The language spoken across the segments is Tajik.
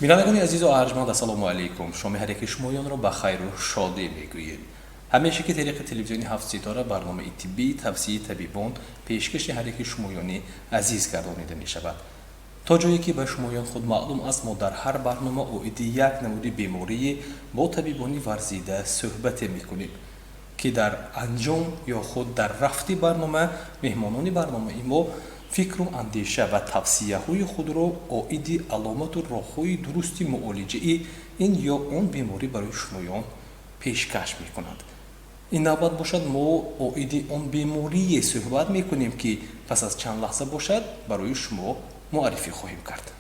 Бинандагони азизу арҷманд, ассалому алайкум. Шоми ҳар яки шумоёнро ба хайру шодӣ мегӯем. Ҳамеша ки тариқи телевизиони ҳафт ситора барномаи тиббии тавсияи табибон пешкаши ҳар яки шумоёни азиз гардонида мешавад. То ҷое ки ба шумоён худ маълум аст, мо дар ҳар барнома оиди як намуди беморие бо табибони варзида суҳбате мекунем, ки дар анҷом ё худ дар рафти барнома меҳмонони барномаи мо фикру андеша ва тавсияҳои худро оиди аломату роҳҳои дурусти муолиҷаи ин ё он беморӣ барои шумоён пешкаш мекунанд. Ин навбат бошад, мо оиди он беморие суҳбат мекунем, ки пас аз чанд лаҳза бошад, барои шумо муаррифӣ хоҳем кард.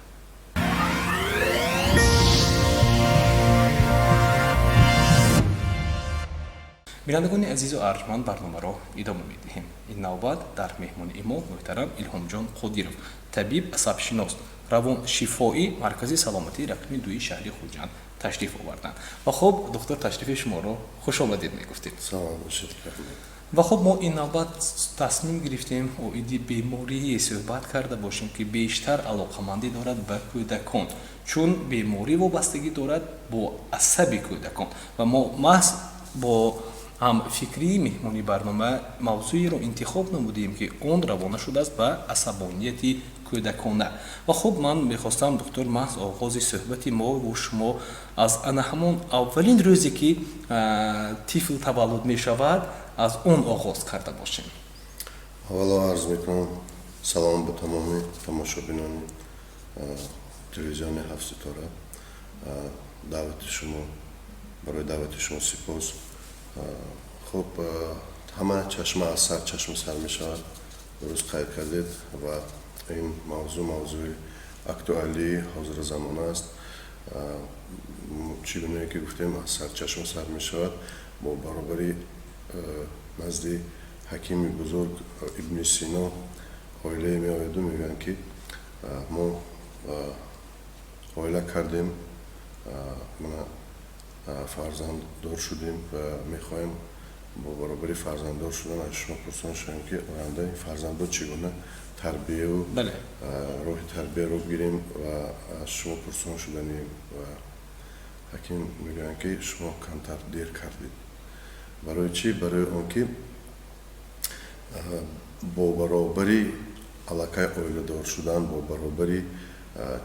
Бинандагони азизу арҷманд, барномаро идома медиҳем. Ин навбат дар меҳмонии мо муҳтарам Илҳомҷон Қодиров, табиб асабшинос, равоншифоӣ, Маркази саломатии рақами дуи шаҳри Хуҷанд ташриф оварданд. Ва хуб, духтур, ташрифи шуморо хушомадед мегуфтем. Салом бошед. Ва хуб, мо ин навбат тасмим гирифтем оиди беморие суҳбат карда бошем, ки бештар алоқамандӣ дорад ба кӯдакон, чун беморӣ вобастагӣ дорад бо асаби кӯдакон. Ва мо маҳз бо ҳамфикрии меҳмони барнома мавзӯеро интихоб намудем, ки он равона шудааст ба асабонияти кӯдакона. Ва хуб, ман мехостам, духтур, маҳз оғози суҳбати мо бо шумо аз ана ҳамон аввалин рӯзе, ки тифл таваллуд мешавад, аз он оғоз карда бошем. Аввало арз мекунам, салом ба тамоми тамошобинони телевизиони ҳафт ситора. Даъвати шумо, барои даъвати шумо сипос. Хуб, ҳама чашма аз сар чашма сар мешавад, дуруст қайд кардед, ва ин мавзӯъ мавзӯи актуалии ҳозиразамона аст. Чӣ гунае ки гуфтем, аз сарчашма сар мешавад, бо баробари назди ҳакими бузург Ибни Сино оилае меояду мегӯянд, ки мо оила кардем, мана фарзанддор шудем ва мехоҳем бо баробари фарзанддор шудан аз шумо пурсон шавем, ки ояндаи фарзандо чӣ гуна тарбияву роҳи тарбияро бигирем ва аз шумо пурсон шуданем. Ва ҳаким мегӯянд, ки шумо камтар дер кардед. Барои чӣ? Барои он ки бо баробари аллакай оиладор шудан, бо баробари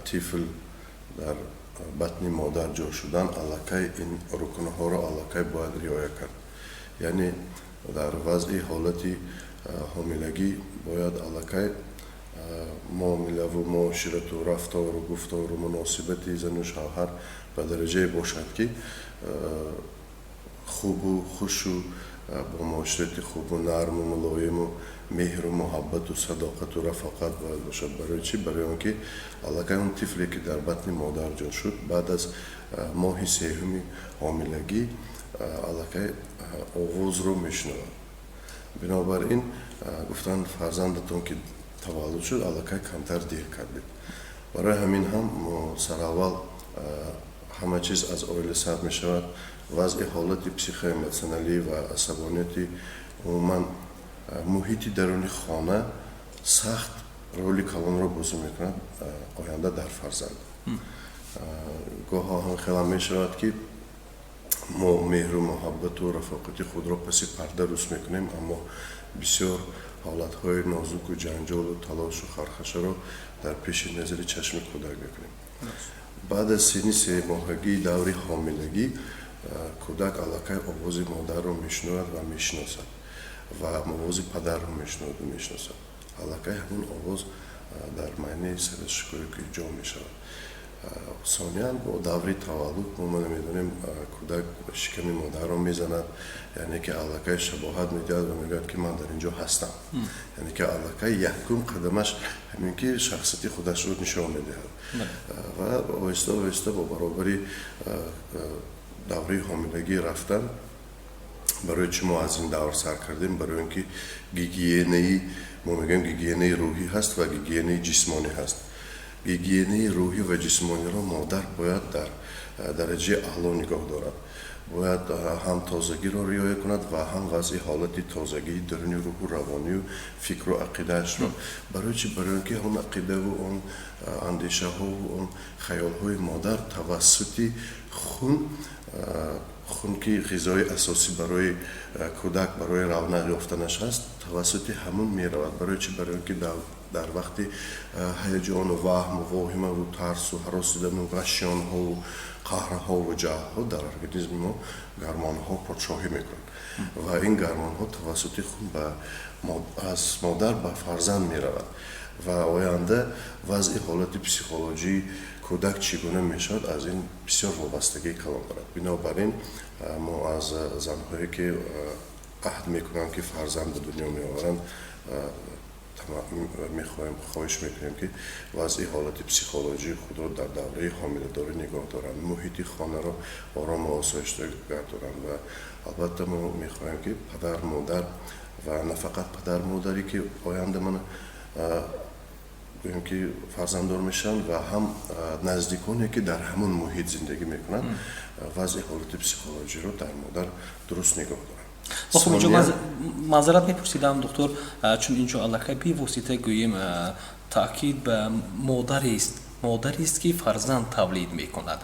тифл дар батни модар ҷо шудан, аллакай ин рукнҳоро аллакай бояд риоя кард. Яъне дар вазъи ҳолати ҳомилагӣ бояд аллакай муомилаву муоширату рафтору гуфтору муносибати зану шавҳар ба дараҷае бошад, ки хубу хушу бо муоширати хубу нарму мулоиму меҳру муҳаббату садоқату рафоқат бояд бошад. Барои чӣ? Барои он ки аллакай он тифле, ки дар батни модар ҷо шуд, баъд аз моҳи сеюми ҳомилагӣ аллакай овозро мешунавад. Бинобар ин гуфтанд, фарзандатон ки таваллуд шуд, аллакай камтар дер кардед. Барои ҳамин ҳам мо сараввал ҳама чиз аз оила сар мешавад. Вазъи ҳолати психоэмотсионалӣ ва асабонияти, умуман муҳити даруни хона сахт роли калонро бозӣ мекунад оянда дар фарзанд. Гоҳо ҳам хелам мешавад, ки мо меҳру муҳаббату рафоқати худро паси парда рӯс мекунем, аммо бисёр ҳолатҳои нозуку ҷанҷолу талошу хархашаро дар пеши назари чашми кӯдак мекунем. Баъд аз синни семоҳагии даври ҳомилагӣ кӯдак аллакай овози модарро мешунавад ва мешиносад ва овози падарро мешунаваду мешиносад. Аллакай ҳамин овоз дар майнаи сарашкӯи ки ҷо мешавад. Сониян, бо даври таваллуд мо намедонем, кӯдак шиками модарро мезанад, яъне ки аллакай шабоҳат медиҳад ва мегӯяд, ки ман дар ин ҷо ҳастам. Яъне ки аллакай якум қадамаш ҳамин ки шахсияти худашро нишон медиҳад. Ва оҳиста оҳиста бо баробари давраи ҳомилагӣ рафтан. Барои чӣ мо аз ин давр сар кардем? Барои он ки гигиенаи, мо мегӯем, гигиенаи рӯҳӣ ҳаст ва гигиенаи ҷисмонӣ ҳаст. Гигиенаи рӯҳӣ ва ҷисмониро модар бояд дар дараҷаи аъло нигоҳ дорад. Бояд ҳам тозагиро риоя кунад ва ҳам вазъи ҳолати тозагии даруни рӯҳу равонию фикру ақидаашро. Барои чӣ? Барои он ки он ақидаву он андешаҳову он хаёлҳои модар тавассути хун, хун ки ғизои асосӣ барои кӯдак, барои равнақ ёфтанаш аст, тавассути ҳамун меравад. Барои чӣ? Барои он ки дар вақти ҳаяҷону ваҳму воҳимаву тарсу ҳаросидану ғашёнҳову қаҳрҳову ҷаҳлҳо дар организми мо гармонҳо подшоҳӣ мекунанд ва ин гармонҳо тавассути хун аз модар ба фарзанд меравад ва оянда вазъи ҳолати психологии кӯдак чӣ гуна мешавад, аз ин бисёр вобастагии калон дорад. Бинобар ин мо аз занҳое ки аҳд мекунанд, ки фарзанд ба дунё меоваранд, мехоҳем, хоҳиш мекунем, ки вазъи ҳолати психологии худро дар давраи ҳомиладорӣ нигоҳ доранд, муҳити хонаро орому осоишта гардонанд. Ва албатта мо мехоҳем, ки падар, модар ва на фақат падар модаре ки оянда мана гӯем ки фарзанддор мешаванд ва ҳам наздиконе ки дар ҳамон муҳит зиндагӣ мекунанд, вазъи ҳолати психологиро дар модар дуруст нигоҳ доранд. Хуб, инҷо маъзарат мепурсидам, духтур, чун инҷо аллакай бевосита гӯем таъкид ба модарест, модарест ки фарзанд тавлид мекунад.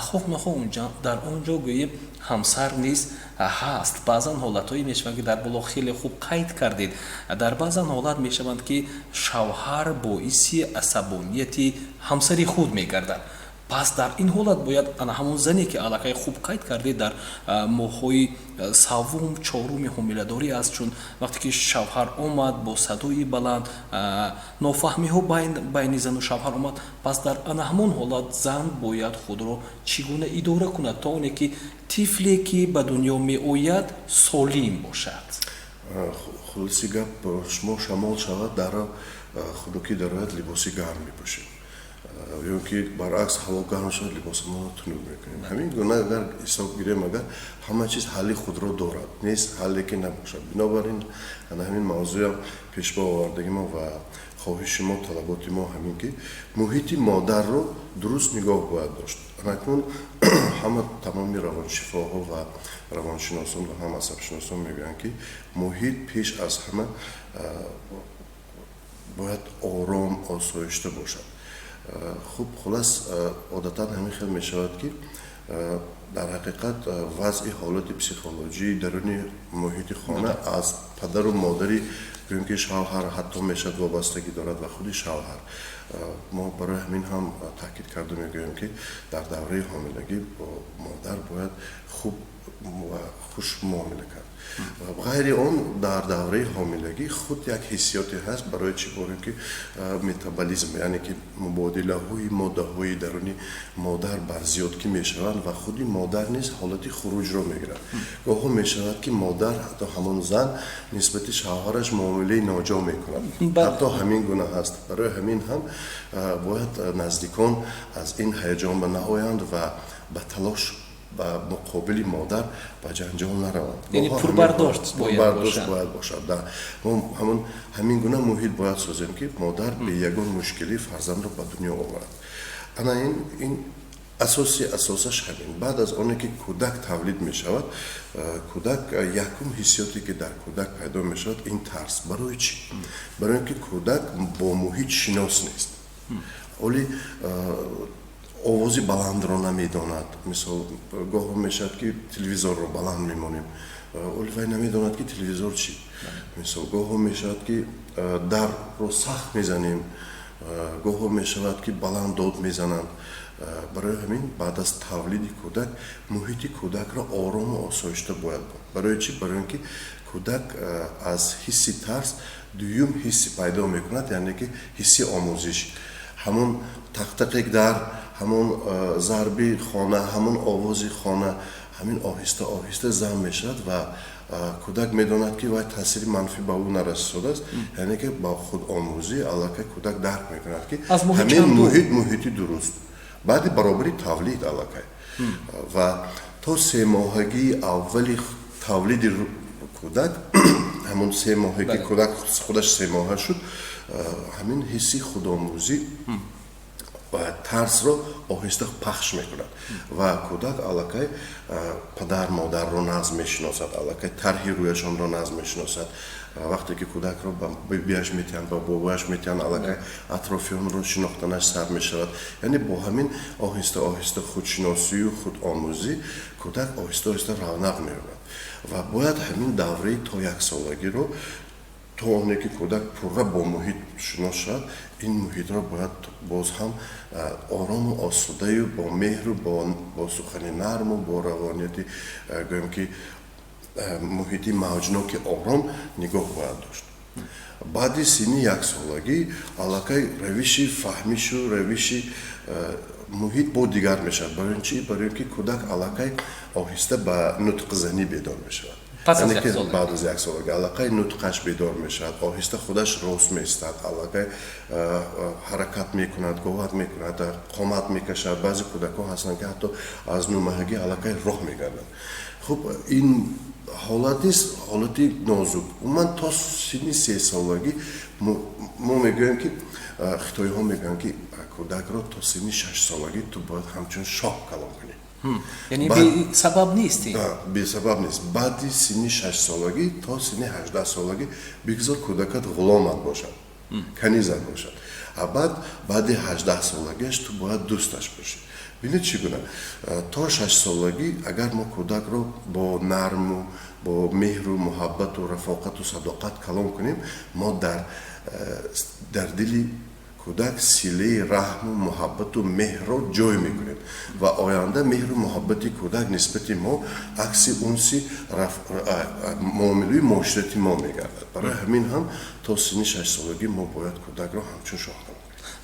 Хоҳ нохоҳ дар он ҷо гӯем ҳамсар низ ҳаст. Баъзан ҳолатҳое мешаванд, ки дар боло хеле хуб қайд кардед, дар баъзан ҳолат мешаванд, ки шавҳар боиси асабонияти ҳамсари худ мегардад. Пас дар ин ҳолат бояд ана ҳамон зане ки аллакай хуб қайд кардед, дар моҳҳои саввум, чоруми ҳомиладорӣ аст, чун вақте ки шавҳар омад бо садои баланд, нофаҳмиҳо байни зану шавҳар омад, пас дар ана ҳамон ҳолат зан бояд худро чӣ гуна идора кунад, то оне ки тифле ки ба дунё меояд, солим бошад? Хулоси гап, шумо шамол шавад, дарро хунукӣ дарояд, либоси гарм мепӯшем ё ки баръакс, ҳаво гарм шавад, либосамонро тунук мекунем. Ҳамин гуна агар ҳисоб гирем, агар ҳама чиз ҳалли худро дорад, нест ҳалле ки набошад. Бинобар ин ана ҳамин мавзӯам пешбо овардаги мо ва хоҳиши мо, талаботи мо ҳамин ки муҳити модарро дуруст нигоҳ бояд дошт. Анакнун ҳама тамоми равоншифоҳо ва равоншиносон ва ҳам асабшиносон мегӯянд, ки муҳит пеш аз ҳама бояд ором, осоишта бошад. Хуб, хулас, одатан ҳамин хел мешавад, ки дар ҳақиқат вазъи ҳолати психологии даруни муҳити хона аз падару модари, гӯем ки шавҳар ҳатто мешавад, вобастагӣ дорад ва худи шавҳар. Мо барои ҳамин ҳам таъкид карда мегӯем, ки дар давраи ҳомилагӣ бо модар бояд хуб ва хуш муомила кард. Ғайри он, дар давраи ҳомилагӣ худ як ҳиссиёте ҳаст. Барои чӣ? Борем ки метаболизм, яъне ки мубодилаҳои моддаҳои даруни модар барзиёд ки мешаванд ва худи модар низ ҳолати хуруҷро мегирад. Гоҳо мешавад, ки модар, ҳатто ҳамон зан нисбати шавҳараш муомилаи ноҷо мекунад, ҳатто ҳамин гуна ҳаст. Барои ҳамин ҳам бояд наздикон аз ин ҳаяҷон ба наоянд ва ба талош ба муқобили модар ба ҷанҷол нараванд. Яъне пурбардошт. Бояд бошад. Мо ҳамон ҳамин гуна муҳит бояд созем, ки модар бе ягон мушкилӣ фарзандро ба дунё оварад. Ана ин асоси асосаш ҳамин. Баъд аз оне ки кӯдак тавлид мешавад, кӯдак, якум ҳиссиёте ки дар кӯдак пайдо мешавад, ин тарс. Барои чӣ? Барои он ки кӯдак бо муҳит шинос нест, оли овози баландро намедонад. Мисол, гоҳо мешавад, ки телевизорро баланд мемонем, оли вай намедонад, ки телевизор чӣ. Мисол, гоҳо мешавад, ки дарро сахт мезанем, гоҳо мешавад, ки баланд дод мезананд. Барои ҳамин баъд аз тавлиди кӯдак муҳити кӯдакро орому осоишта бояд буд. Барои чӣ? Барои он ки кӯдак аз ҳисси тарс дуюм ҳисси пайдо мекунад, яъне ки ҳисси омӯзиш. Ҳамон тақтақи дар, ҳамон зарби хона, ҳамон овози хона, ҳамин оҳиста оҳиста зам мешавад ва кӯдак медонад, ки вай таъсири манфӣ ба ӯ нарасидааст, яъне ки ба худомӯзӣ аллакай кӯдак дарк мекунад, ки ҳамин муҳит муҳити дуруст. Баъди баробари тавлид аллакай ва то 3 моҳагии аввали тавлиди кӯдак, ҳамон 3 моҳе ки кӯдак худаш 3 моҳа шуд, ҳамин ҳисси худомӯзӣ. Тарсро оҳиста пахш мекунад ва кӯдак аллакай падар модарро нағз мешиносад, аллакай тарҳи рӯяшонро нағз мешиносад. Вақте ки кӯдакро ба бибиаш метиҳанд, ба бобояш метиҳанд, аллакай атрофиёнро шинохтанаш сар мешавад. Яъне бо ҳамин оҳиста оҳиста худшиносию худомӯзӣ кӯдак оҳиста оҳиста равнақ меёбад. Ва бояд ҳамин давраи то яксолагиро, то оне ки кӯдак пурра бо муҳит шинос шавад, ин муҳитро бояд боз ҳам орому осудаю, бо меҳру, бо сухани нарму, бо равонияти, гӯем ки, муҳити мавҷноки ором нигоҳ бояд дошт. Баъди синни яксолагӣ аллакай равиши фаҳмишу равиши муҳит бо дигар мешавад. Барои чи? Барои ки кӯдак аллакай оҳиста ба нутқзанӣ бедор мешавад. Баъд аз яксолагӣ аллакай нутқаш бедор мешавад, оҳиста худаш рост меистад, аллакай ҳаракат мекунад, говат мекунад, қомат мекашад. Баъзе кӯдакҳо ҳастанд, ки ҳатто аз нӯмаҳагӣ аллакай роҳ мегарданд. Хуб, ин ҳолат нест, ҳолати нозук. Умуман, то синни 3 солагӣ мо мегӯем, ки хитоиҳо мегӯянд, ки кӯдакро то синни 6 солагӣ ту бояд ҳамчун шоҳ калон кунӣ. Яъне бесабаб нест. Бесабаб нест. Баъди синни 6 солагӣ то синни 18 солагӣ бигзор кӯдакат ғуломат бошад, канизат бошад, а баъд, баъди 18 солагиаш ту бояд дӯсташ бошӣ. Бинед, чӣ гуна? То 6 солагӣ агар мо кӯдакро бо нарму, бо меҳру муҳаббату рафоқату садоқат калон кунем, мо дар дили кӯдак силаи раҳму муҳаббату меҳрро ҷой мекунем ва оянда меҳру муҳаббати кӯдак нисбати мо акси унси муомилаи муоширати мо мегардад. Барои ҳамин ҳам то синни 6 солагӣ мо бояд кӯдакро ҳамчун шоҳ калон.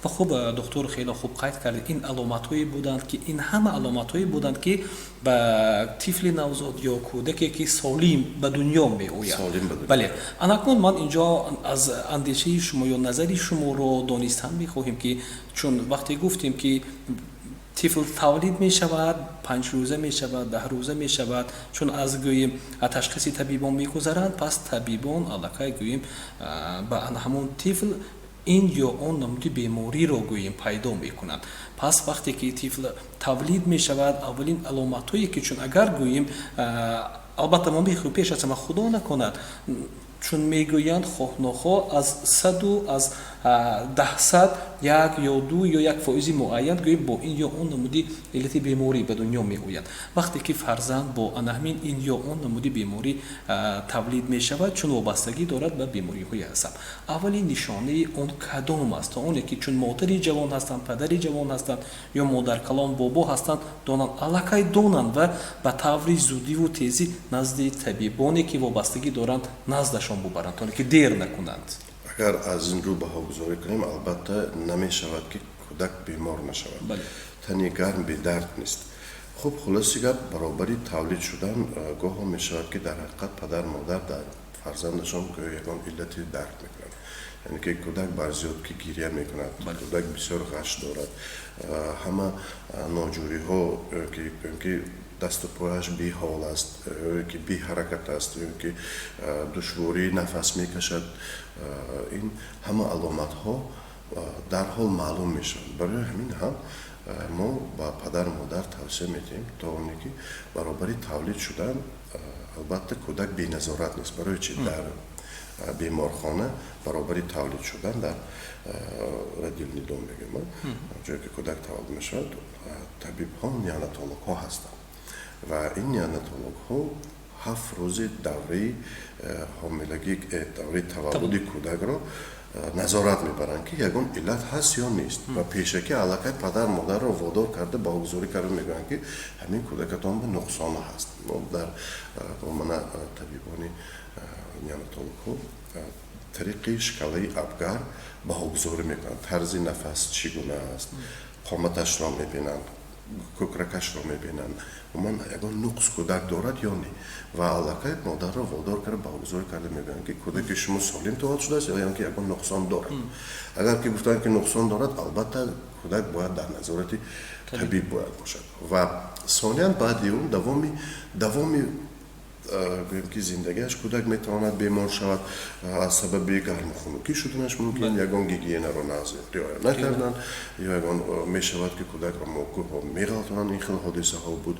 Ва хуб, духтур, хеле хуб қайд кардед. Ин аломатҳое буданд, ки ин ҳама аломатҳое буданд, ки ба тифли навзод ё кӯдаке, ки солим ба дунё меояд. Бале, анакнун ман инҷо аз андешаи шумо ё назари шуморо донистан мехоҳем, ки чун вақте гуфтем, ки тифл тавлид мешавад, 5 рӯза мешавад, 10 рӯза мешавад, чун аз, гӯем, ташхиси табибон мегузаранд, пас табибон аллакай, гӯем, ба ҳамон тифл ин ё он намуди бемориро, гӯем, пайдо мекунанд. Пас вақте ки тифл тавлид мешавад, аввалин аломатҳое, ки чун агар, гӯем, албатта мо мехоҳем, пеш аз ҳама, худо наконад, чун мегӯянд, хоҳ нохоҳ аз саду аз даҳсад як ё ду ё 1 фоизи муайян, гӯем, бо ин ё он намуди иллати беморӣ ба дунё меояд. Вақте ки фарзанд бо ана ҳамин ин ё он намуди беморӣ тавлид мешавад, чун вобастагӣ дорад ба бемориҳои асаб, аввалин нишонаи он кадом аст, то оне ки чун модари ҷавон ҳастанд, падари ҷавон ҳастанд ё модаркалон, бобо ҳастанд, донанд, аллакай донанд ва ба таври зудиву тезӣ назди табибоне, ки вобастагӣ доранд, наздашон бубаранд, то оне ки дер накунанд? Агар аз ин рӯ баҳогузорӣ кунем, албатта, намешавад, ки кӯдак бемор нашавад. Тани гарм бедард нест. Хуб, хулоси гап, баробари тавлид шудан гоҳо мешавад, ки дар ҳақиқат падар модар дар фарзандашон гоҳ ягон иллати дарк мекунанд, яъне ки кӯдак барзиёд ки гиря мекунад, кӯдак бисёр ғаш дорад, ҳама ноҷӯриҳо, ки дасту пояш беҳол аст, ки беҳаракат аст ё ки душвории нафас мекашад, ин ҳама аломатҳо дарҳол маълум мешаванд. Барои ҳамин ҳам мо ба падару модар тавсия медиҳем, то оне ки баробари тавлид шудан, албатта, кӯдак беназорат нест. Барои чи? Дар беморхона баробари тавлид шудан, дар родильный дом мегӯем, ҷое ки кӯдак таваллуд мешавад, табибҳо, неонатологҳо ҳастанд ва ин неонатологҳо 7 рӯзи давраи ҳомилагӣ, давраи таваллуди кӯдакро назорат мебаранд, ки ягон иллат ҳаст ё нест, ва пешакӣ аллакай падар модарро водор карда, баҳогузорӣ карда мегӯянд, ки ҳамин кӯдакатон ба нуқсона ҳаст. Дар мана табибони неонатологҳо тариқи шкалаи Апгар баҳогузорӣ мекунанд: тарзи нафас чӣ гуна аст, қоматашро мебинанд, кӯкракашро мебинанд, умуман ягон нуқс кӯдак дорад ё не, ва аллакай модарро водор карда, баҳогузорӣ карда мегӯянд, ки кӯдаки шумо солим таваллуд шудааст ё ки ягон нуқсон дорад. Агар ки гуфтанд, ки нуқсон дорад, албатта, кӯдак бояд дар назорати табиб бояд бошад. Ва сониян, баъди он давоми гӯем ки зиндагиаш кӯдак метавонад бемор шавад аз сабаби гарму хунукӣ шуданаш мумкин, ягон гигиенаро риоя накардан ё ягон мешавад ки кӯдакро гӯҳо меғалтонанд, ин хел ҳодисаҳо буд,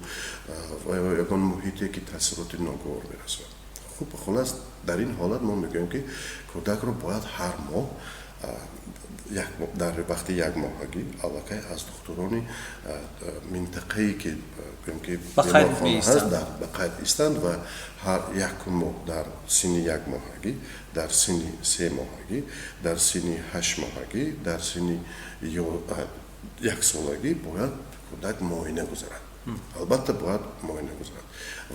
ва ё ягон муҳите ки таъсироти ногувор мерасонад. Хуб, хулас, дар ин ҳолат мо мегӯем, ки кӯдакро бояд ҳар моҳ дар вақти якмоҳагӣ аллакай аз духтурони минтақае, ки гӯем ки беморхона ҳаст, ба қайд истанд ва ҳар як моҳ дар синни якмоҳагӣ, дар синни 3 моҳагӣ, дар синни 8 моҳагӣ, дар синни яксолагӣ бояд кӯдак муоина гузарад. Албатта, бояд муоина гузарад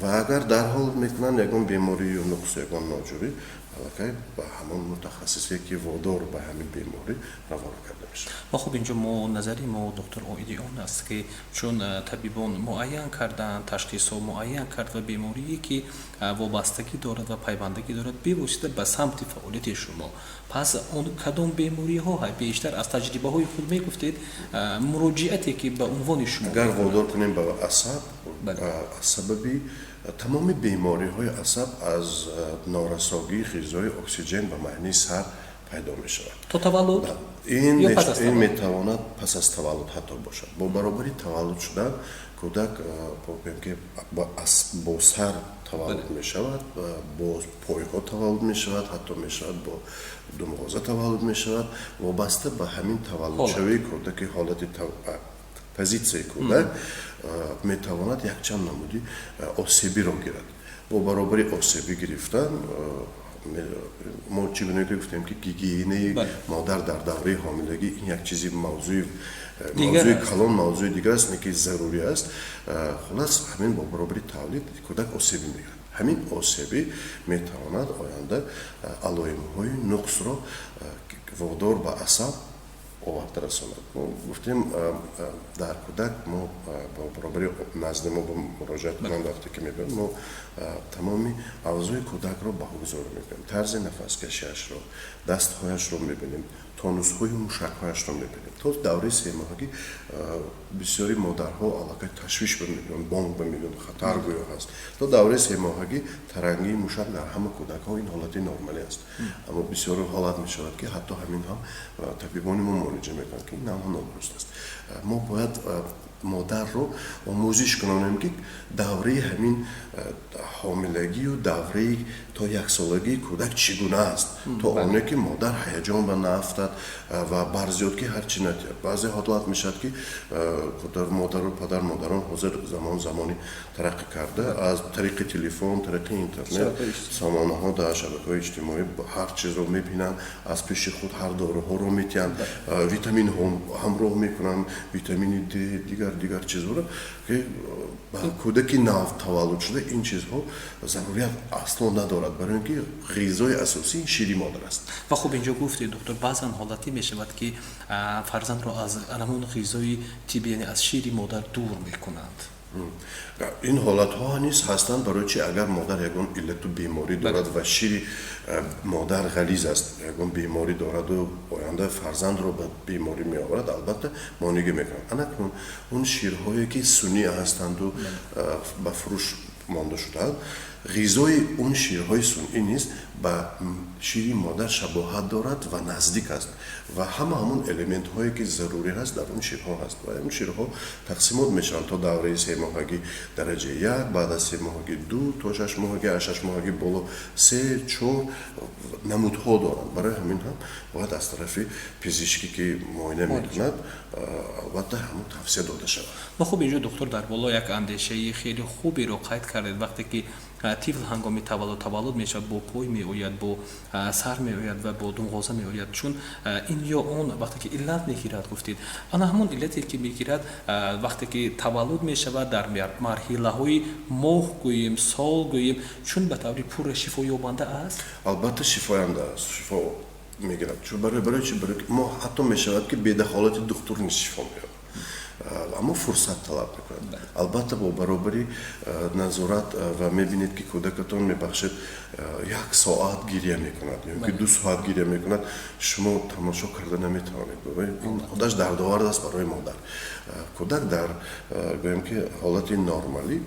ва агар дарҳол мекунанд ягон беморӣ ё нуқс, ягон ноҷурӣ, аллакай ба ҳамон мутахассисе, ки водор ба ҳамин беморӣ, равона карда мешавад. Ва хуб, инҷо мо назари мо, доктор, оиди он аст, ки чун табибон муайян карданд, ташхисҳо муайян кард ва беморие, ки вобастагӣ дорад ва пайвандагӣ дорад бевосита ба самти фаъолияти шумо, пас он кадом бемориҳо бештар, аз таҷрибаҳои худ мегуфтед, муроҷиате ки ба унвони шумо? Агар водор кунем ба асаб, аз сабаби тамоми бемориҳои асаб аз норасогии ғизои оксиҷен ба маънии сар пайдо мешавад. То таваллуд? Ин метавонад пас аз таваллуд ҳатто бошад. Бо баробари таваллуд шудан кӯдак, гӯем ки, бо сар таваллуд мешавад, бо пойҳо таваллуд мешавад, ҳатто мешавад бо думғоза таваллуд мешавад. Вобаста ба ҳамин таваллудшавии кӯдаки ҳолати позитсияи кӯдак метавонад якчанд намуди осебиро гирад. Бо баробари осебӣ гирифтан, мо чӣ гуна ки гуфтем, ки гигиенаи модар дар давраи ҳомилагӣ ин як чизи мавзӯи калон, мавзӯи дигар аст, не ки зарурӣ аст. Хулас, ҳамин бо баробари тавлид кӯдак осебӣ мегирад. Ҳамин осебӣ метавонад оянда алоимҳои нуқсро водор ба асаб оварда расонад. Мо гуфтем, дар кӯдак мо бо баробари назди мо муроҷиат кунанд, вақте ки мебиёнд, мо тамоми авзои кӯдакро баҳогузорӣ мекунем, тарзи нафаскашиашро, дастҳояшро мебинем, тонусҳои мушакҳояшро мебинем. То давраи 3 моҳагӣ бисёри модарҳо аллакай ташвиш мебиёнд, бонг мебиёнд, хатар гӯё ҳаст. То давраи 3 моҳагӣ тарангии мушак дар ҳама кӯдакҳо ин ҳолати нормалӣ аст. Аммо бисёри ҳолат мешавад, ки ҳатто ҳамин ҳам табибони мо муолиҷа мекунанд, ки ин ҳам нодуруст аст. Мо бояд модарро омӯзиш кунонем, ки давраи ҳамин ҳомилагию давраи то яксолагии кӯдак чӣ гуна аст, то оне ки модар ҳаяҷон ба наафтад ва барзиёд ки ҳарчи натиҳад. Баъзе ҳолат мешавад, ки модару падар, модарон ҳозир замон замони тараққӣ карда, аз тариқи телефон, тариқи интернет, сомонаҳо дар шабакаҳои иҷтимоӣ ҳар чизро мебинанд, аз пеши худ ҳар доруҳоро метиҳанд, витаминҳо ҳамроҳ мекунанд, витамини д, дигар дигар чизҳоро, ки ба кӯдаки нав таваллуд шуда ин чизҳо зарурият асло надорад, барои ин ки ғизои асосӣ шири модар аст. Ва хуб, инҷо гуфтед, доктор, баъзан ҳолате мешавад, ки фарзандро аз ҳамон ғизои тиббӣ, яъне аз шири модар дур мекунанд. Ин ҳолатҳо низ ҳастанд. Барои чи? Агар модар ягон иллату беморӣ дорад ва шири модар ғализ аст, ягон беморӣ дораду оянда фарзандро ба беморӣ меоварад, албатта, монеъгӣ мекунад. Анакнун он ширҳое, ки сунъӣ ҳастанду ба фурӯш монда шудаанд, ғизои он ширҳои сунъӣ низ ба шири модар шабоҳат дорад ва наздик аст ва ҳама ҳамон элементҳое, ки зарурӣ ҳаст, дар он ширҳо ҳаст. Ва он ширҳо тақсимот мешаванд: то давраи 3 моҳагӣ дараҷаи як, баъд аз 3 моҳагӣ ду, то 6 моҳагӣ, аз 6 моҳагӣ боло се, чор намудҳо доранд. Барои ҳамин ҳам бояд аз тарафи пизишке, ки муоина мекунад, албатта, ҳамон тавсия дода шавад. Ва хуб, инҷо, доктор, дар боло як андешаи хеле хуберо қайд кардед. Вақте ки тифл ҳангоми таваллуд мешавад, бо пой меояд, бо сар меояд ва бо думғоза меояд, чун ин ё он вақте ки иллат мегирад, гуфтед, ана ҳамон иллате, ки мегирад, вақте ки таваллуд мешавад, дар марҳилаҳои моҳ гӯем, сол гӯем, чун ба таври пурра шифоёбанда аст? Албатта, шифоянда аст, шифо мегирад. Чун барои чи? Барои мо ҳатто мешавад, ки бедахолати духтур низ шифо меёбад, аммо фурсат талаб мекунад, албатта, бо баробари назорат. Ва мебинед, ки кӯдакатон, мебахшед, як соат гиря мекунад ё ки 2 соат гиря мекунад, шумо тамошо карда наметавонед. Ин худаш дардовар аст барои модар. Кӯдак дар, гӯем ки, ҳолати нормалӣ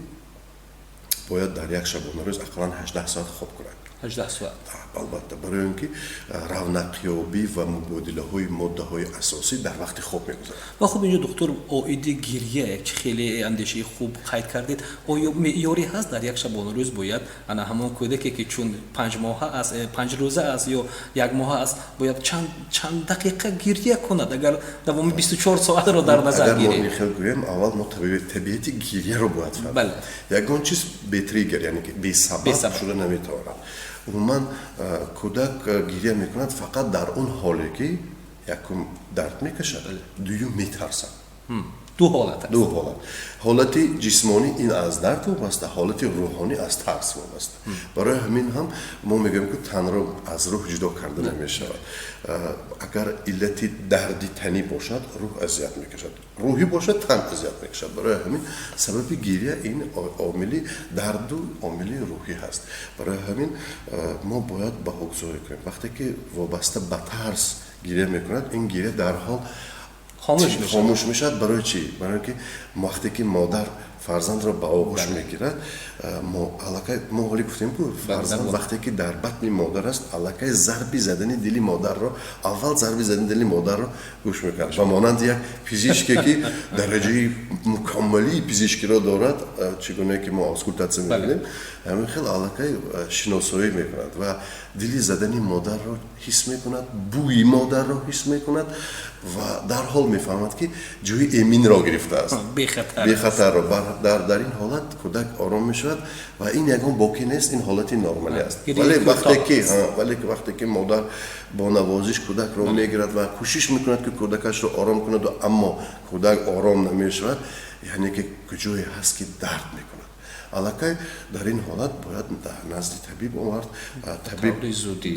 Бояд дар як шабонарӯз ақаллан 18 соат хоб кунад. 18 соат. Албатта, барои он ки равнақёбӣ ва мубодилаҳои моддаҳои асосӣ дар вақти хоб мегузарад. Ва хуб, инҷо, духтур, оиди гирья як хеле андешаи хуб қайд кардед. Оё меъёре ҳаст, дар як шабонарӯз бояд ана ҳамон кӯдаке, ки чун 5 моҳа аст, 5 рӯза аст ё 1 моҳа аст, бояд чанд дақиқа гирья кунад, агар давоми 24 соатро дар назар гирем? Агар мо хел гӯем, аввал мо табиати гирьяро бояд фаҳмем. Ягон чиз бе триггер, яъне ки бесабаб шуда наметавонад. Умуман, кӯдак гирья мекунад фақат дар он ҳоле, ки якум дард мекашад, дуюм метарсад. Ду ҳолат. Ду ҳолат. Ҳолати ҷисмонӣ ин аз дард вобаста, ҳолати рӯҳонӣ аз тарс вобаста. Барои ҳамин ҳам мо мегӯем, ки танро аз рӯҳ ҷудо карда намешавад. Агар иллати дарди танӣ бошад, рӯҳ азият мекашад, рӯҳӣ бошад, тан азият мекашад. Барои ҳамин сабаби гирья ин омили дарду омили рӯҳӣ ҳаст. Барои ҳамин мо бояд баҳогузорӣ кунем. Вақте ки вобаста ба тарс гирья мекунад, ин гирья дарҳол хомӯш мешавад. Барои чӣ? Барои ки вақте ки модар фарзандро ба оғӯш мегирад, мо аллакай, мо ҳоле гуфтем ку, фарзанд вақте ки дар батни модар аст, аллакай зарби задани дили модарро, аввал зарби задани дили модарро гӯш мекунад. Ба монанди як пизишке, ки дараҷаи мукаммалии пизишкиро дорад, чӣ гуна ки мо аускультатсия мекунем, ҳамин хел аллакай шиносоӣ мекунад ва дили задани модарро ҳис мекунад, бӯи модарро ҳис мекунад ва дарҳол мефаҳмад, ки ҷои эминро гирифтааст, бехатарро. Дар ин ҳолат кӯдак ором мешавад ва ин ягон боке нест, ин ҳолати нормалӣ аст. Вале вақте ки модар бо навозиш кӯдакро мегирад ва кӯшиш мекунад, ки кӯдакашро ором кунад, аммо кӯдак ором намешавад, яъне ки куҷое ҳаст, ки дард мекунад, аллакай дар ин ҳолат бояд дар назди табиб овард. Табиб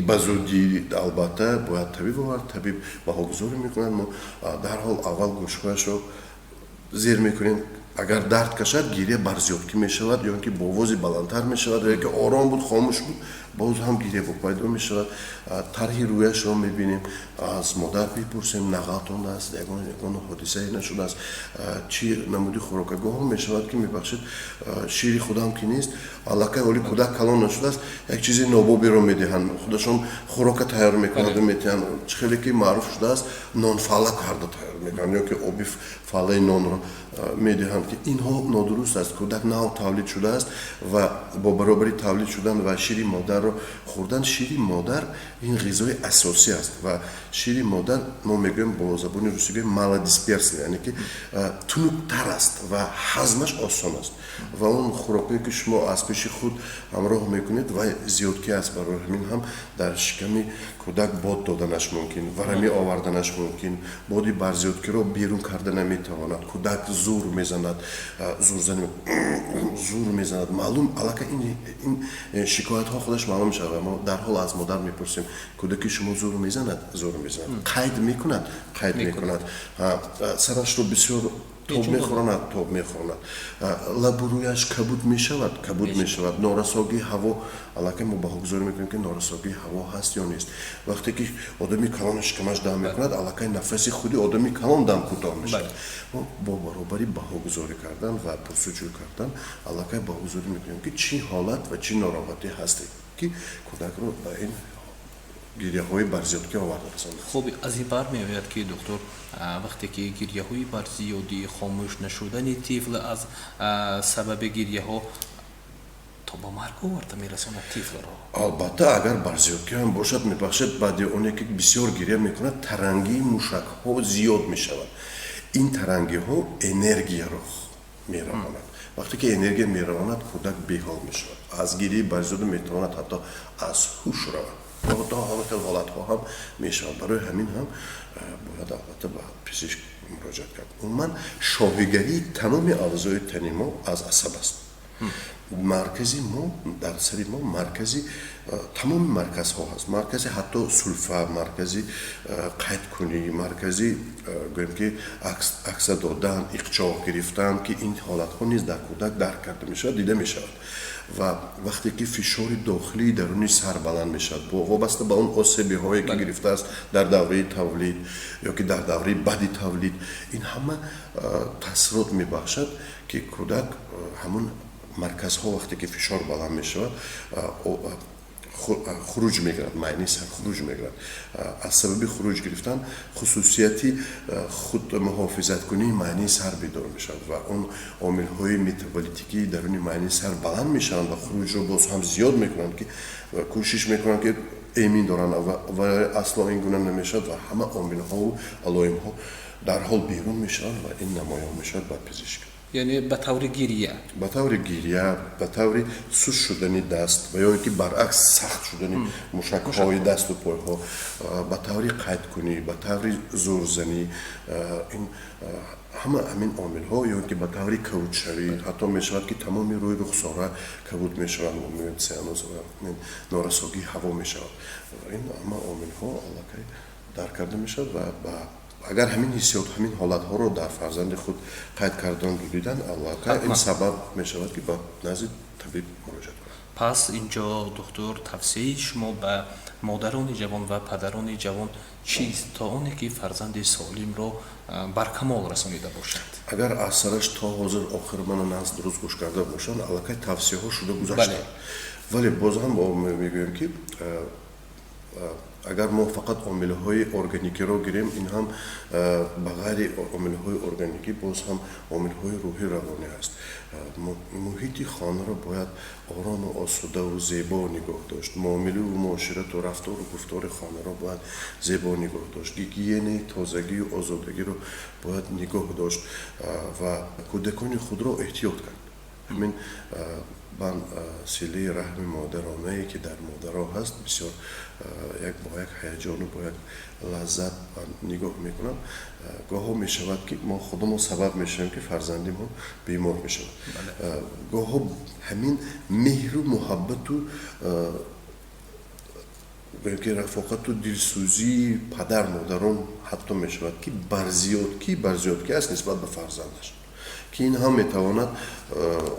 ба зудӣ, албатта, бояд табиб овард. Табиб баҳогузорӣ мекунад. Мо дарҳол аввал гӯшҳояшро зер мекунем. Агар дард кашад, гиря барзиёдкӣ мешавад ё ин ки бо овози баландтар мешавад, ё ки ором буд, хомӯш буд, боз ҳам гиря пайдо мешавад. Тарҳи рӯяшро мебинем, аз модар мепурсем: нағалтон аст, ягон ҳодисае нашудааст, чӣ намуди хӯрока? Гоҳо мешавад, ки, мебахшед, шири худам ки нест, аллакай ҳоли кӯдак калон нашудааст, як чизи нобобиро медиҳанд, худашон хӯрока тайёр мекунанду метиҳанд. Чӣ хеле ки маъруф шудааст, нонфала карда тайёр мекунанд ё ки оби фалаи нонро медиҳанд, ки инҳо нодуруст аст. Кӯдак нав тавлид шудааст ва бо баробари тавлид шудан ва шири модарро хӯрдан, шири модар ин ғизои асосӣ аст. Ва шири модар, мо мегӯем, бо забони русӣ гӯем, малодисперсный, яъне ки тунуктар аст ва ҳазмаш осон аст. Ва он хӯрокое, ки шумо аз пеши худ ҳамроҳ мекунед, вай зиёдкӣ аст. Барои ҳамин ҳам дар шиками кӯдак бод доданаш мумкин, варамӣ оварданаш мумкин. Боди барзиёдкиро берун карда наметавонад. Кӯдак зур мезанад, зурзани зур мезанад. Маълум, аллакай ин шикоятҳо худаш маълум мешавад ва мо дарҳол аз модар мепурсем: кӯдаки шумо зур мезанад? Зур мезанад. Қайд мекунад? Қайд мекунад. Сарашро бисёр тоб мехӯронад? Тоб мехӯронад. Лабу рӯяш кабуд мешавад? Кабуд мешавад. Норасогии ҳаво, аллакай мо баҳогузорӣ мекунем, ки норасогии ҳаво ҳаст ё нест. Вақте ки одами калон шикамаш дам мекунад, аллакай нафаси худи одами калон дам кӯтоҳ мешавад. Мо бо баробари баҳогузорӣ кардан ва пурсуҷӯ кардан аллакай баҳогузорӣ мекунем, ки чӣ ҳолат ва чӣ нороҳатӣ ҳасте, ки кӯдакро ба ин гиряҳои барзиёдкӣ оварда расонад. Хуб, аз ин бармеояд, ки, доктор, вақте ки гиряҳои барзиёдӣ, хомӯш нашудани тифл аз сабаби гиряҳо то ба марг оварда мерасонад тифлро. Албатта, агар барзиёдкӣ ҳам бошад, мебахшед, баъди оне ки бисёр гиря мекунад, тарангии мушакҳо зиёд мешавад. Ин тарангиҳо энергияро меравонад. Вақте ки энергия меравонад, кӯдак беҳол мешавад. Аз гирияи барзиёда метавонад ҳатто аз ҳуш равад. То ҳамин хел ҳолатҳо ҳам мешавад. Барои ҳамин ҳам бояд, албатта, ба пизишк муроҷиат кард. Умуман, шоҳигарии тамоми аъзои тани мо аз асаб аст. Маркази мо, дар сари мо маркази тамоми марказҳо ҳаст, маркази ҳатто сулфа, маркази қайдкунӣ, маркази, гӯем ки, акса додан, иқчоқ гирифтан, ки ин ҳолатҳо низ дар кӯдак дарк карда мешавад, дида мешавад. Ва вақте ки фишори дохилии даруни сар баланд мешавад, вобаста ба он осебиҳое, ки гирифтааст дар давраи тавлид ё ки дар давраи баъди тавлид, ин ҳама таъсирот мебахшад, ки кӯдак ҳамун Марказҳо вақте ки фишор баланд мешавад, хуруҷ мегирад, майнаи сар хуруҷ мегирад. Аз сабаби хуруҷ гирифтан хусусияти худмуҳофизаткунии майнаи сар бедор мешавад ва он омилҳои метаболитикии даруни майнаи сар баланд мешаванд ва хуруҷро боз ҳам зиёд мекунанд, ки кӯшиш мекунанд, ки эмин доранд, ва асло ин гуна намешавад ва ҳама омилҳову алоимҳо дарҳол берун мешаванд ва ин намоён мешавад ба пизишк. Яъне ба таври гирия? Ба таври гирия, ба таври суст шудани даст ва ё ин ки баръакс сахт шудани мушакҳои дасту пойҳо, ба таври қайдкунӣ, ба таври зӯрзанӣ, ин ҳама ҳамин омилҳо, ё ин ки ба таври кабудшавӣ. Ҳатто мешавад, ки тамоми рӯи рухсора кабуд мешаванд, цианоз ва норасогии ҳаво мешавад. Ин ҳама омилҳо аллакай дарк карда мешавад ва агар ҳамин ҳиссиёт, ҳамин ҳолатҳоро дар фарзанди худ қайд карданду дидан, аллакай ин сабаб мешавад, ки ба назди табиб муроҷиат кунад. Пас инҷо, духтур, тавсияи шумо ба модарони ҷавон ва падарони ҷавон чист, то оне ки фарзанди солимро баркамол расонида бошанд? Агар аз сараш то ҳозир охир мана нағз дуруст гӯш карда бошанд, аллакай тавсияҳо шуда гузаштанд, вале боз ҳам мегӯем, ки агар мо фақат омилҳои органикиро гирем, ин ҳам ба ғайри омилҳои органикӣ боз ҳам омилҳои рӯҳӣ, равонӣ ҳаст. Муҳити хонаро бояд орому осудаву зебо нигоҳ дошт, муомилаву муоширату рафтору гуфтори хонаро бояд зебо нигоҳ дошт, гигиенаи тозагию озодагиро бояд нигоҳ дошт ва кӯдакони худро эҳтиёт кард. Ҳамин бан силаи раҳми модаронае, ки дар модаро ҳаст, бисёр як бо як ҳаяҷону бо як лаззат нигоҳ мекунам. Гоҳҳо мешавад, ки мо худамон сабаб мешавем, ки фарзанди мо бемор мешавад. Гоҳҳо ҳамин меҳру муҳаббату ки рафоқату дилсӯзии падар модарон ҳатто мешавад, ки барзиёдкӣ аст нисбат ба фарзандаш, ки ин ҳам метавонад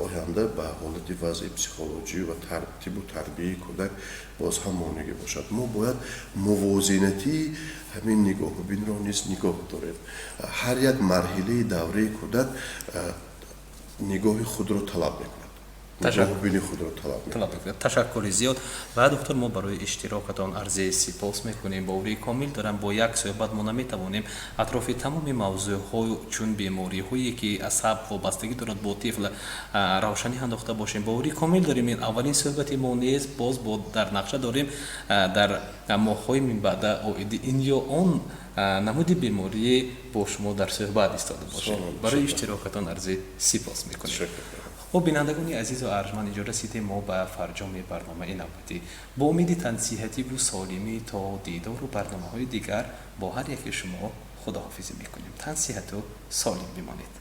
оянда ба ҳолати вазъи психологӣ ва тартибу тарбияи кӯдак боз ҳам монеъ бошад. Мо бояд мувозинатии ҳамин нигоҳубинро низ нигоҳ дорем. Ҳар як марҳилаи давраи кӯдак нигоҳи худро талаб мекунад, нигоҳубини худро талаб. Мекунад. Ташаккури зиёд ва, духтур, мо барои иштирокатон арзи сипос мекунем. Боварии комил дорам, бо як суҳбат мо наметавонем атрофи тамоми мавзӯъҳо, чун бемориҳое ки асаб вобастагӣ дорад бо тифл, равшанӣ андохта бошем. Боварии комил дорем, ин аввалин суҳбати мо нест, боз бо дар нақша дорем дар моҳҳои минбаъда оиди ин ё он намуди беморие бо шумо дар суҳбат истода бошем. Барои иштирокатон арзи сипос мекунем. Хуб, бинандагони азизу арҷманд, инҷо расидем мо ба фарҷоми барномаи навбатӣ. Бо умеди тансиҳативу солимӣ то дидору барномаҳои дигар бо ҳар яке шумо худоҳофизӣ мекунем. Тансиҳату солим бимонед.